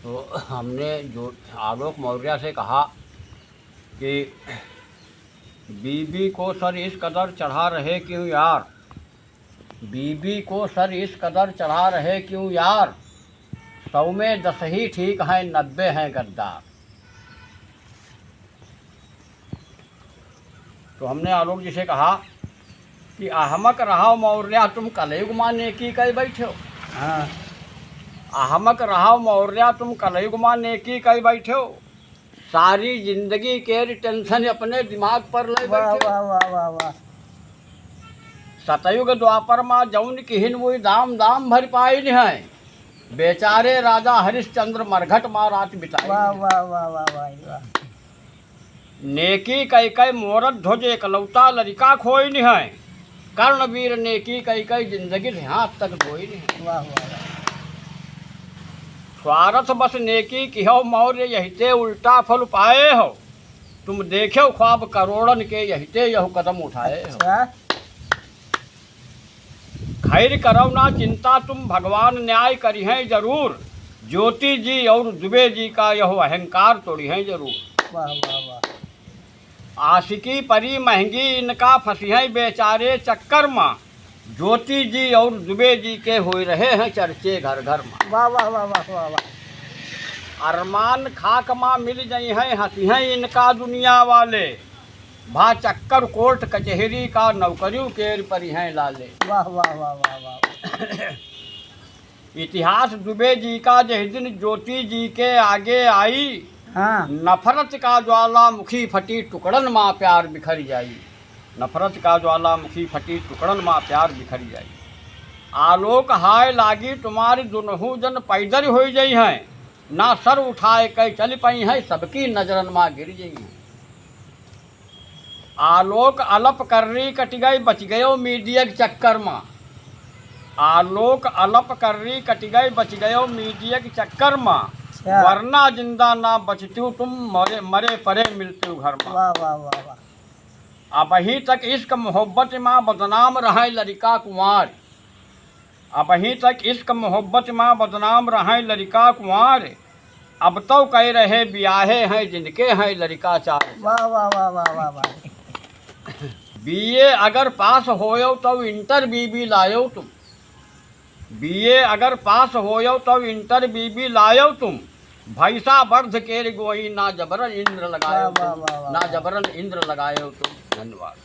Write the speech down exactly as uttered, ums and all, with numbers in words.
तो हमने जो आलोक मौर्य से कहा कि बीबी को सर इस कदर चढ़ा रहे क्यों यार, बीबी को सर इस कदर चढ़ा रहे क्यों यार, सौ में दस ही ठीक हैं, नब्बे हैं गद्दार। तो हमने आलोक जी से कहा कि अहमक रहाव मौर्या तुम कलयुग मा नेकी कइ बैठेव। हाँ। अहमक रहाव मौर्या तुम कलयुग मा नेकी कइ बैठेव। सारी जिंदगी केर tension अपने दिमाग पर लइ वाह, बैठेव। वाह, वाह, वाह, वाह। सतयुग द्वापर मा जौन किहिन वही दाम दाम भरि पाइन हैं। बेचारे राजा हरिश्चंद्र मरघट मा रात बिताइन वाह, हैं। वाह, वाह, वाह, वाह, वाह। नेकी कइ कइ मोरध्वज एकलौता लरिका खोइन हैं। कर्णवीर नेकी कइ कइ जिंदगी से हाथ तक धोइन हैं। वाह, वाह, वाह। स्वारथ बस नेकी किहौ मौर्य यहिते उल्टा फल पाए हो। तुम देखेव ख्वाब करोड़न के यहिते यहु कदम उठाए हो। अच्छा। खैर करौ ना चिंता तुम, भगवान न्याय करिहैं जरूर। ज्योति जी और दुबे जी का यहु अहंकार तोड़िहैं जरूर। वाह, वाह, वाह। आशिकी परी महंगी इनका, फंसिहैं बेचारे चक्कर मा। ज्योति जी और दुबे जी के होइ रहे हैं चर्चे घर घर मा। वाह, वाह, वाह, वाह, वाह, वाह। अरमान खाक मा मिल जइहैं, हंसिहैं इनका दुनिया वाले। भा चक्कर कोर्ट कचहरी का, नौकरियों केर परिहैं लाले। वाह, वाह, वाह, वाह, वाह। इतिहास दुबे जी का जहि दिन ज्योति जी के आगे आई, हाँ। नफरत का ज्वालामुखी फटी टुकड़न मा प्यार बिखर जाई। नफरत का ज्वालामुखी फटी टुकड़न मा प्यार बिखर जाई। आलोक हाय लागी तुम्हारी दुनहु जन पैदर होइ जइहैं। ना सर उठाए कइ चलि पइहैं, सबकी नजरन मा गिर जइहैं। आलोक अलप कर्री कटि गए, बचि गयो मीडिया के चक्कर मा। आलोक अलप कर्री कटि गए, बचि गयो मीडिया के चक्कर मा। अच्छा। वरना जिंदा ना बचतिउ तुम, मरे, मरे परे मिलतिउ घर मा। वाह, वाह, वाह, वाह। अबहीं तक इश्क मोहब्बत मा बदनाम रहैं लरिका कुंवार। अबहीं तक इश्क मोहब्बत मा बदनाम रहैं लरिका कुंवार। अब तौ कइ रहे बियाहे हैं जिनके हैं लरिका चार। वाह, वाह, वाह, वाह, वाह, वाह। बीए अगर पास होयौ तौ इंटर बीबी लायौ तुम। बीए अगर पास होयौ तौ इंटर बीबी लायौ तुम। भैंसा बर्ध केर गोई ना जबरन इंद्र लगायौ वाह, वाह, तुम। वाह, वाह, ना वाह। जबरन इंद्र लगायौ तुम। धन्यवाद।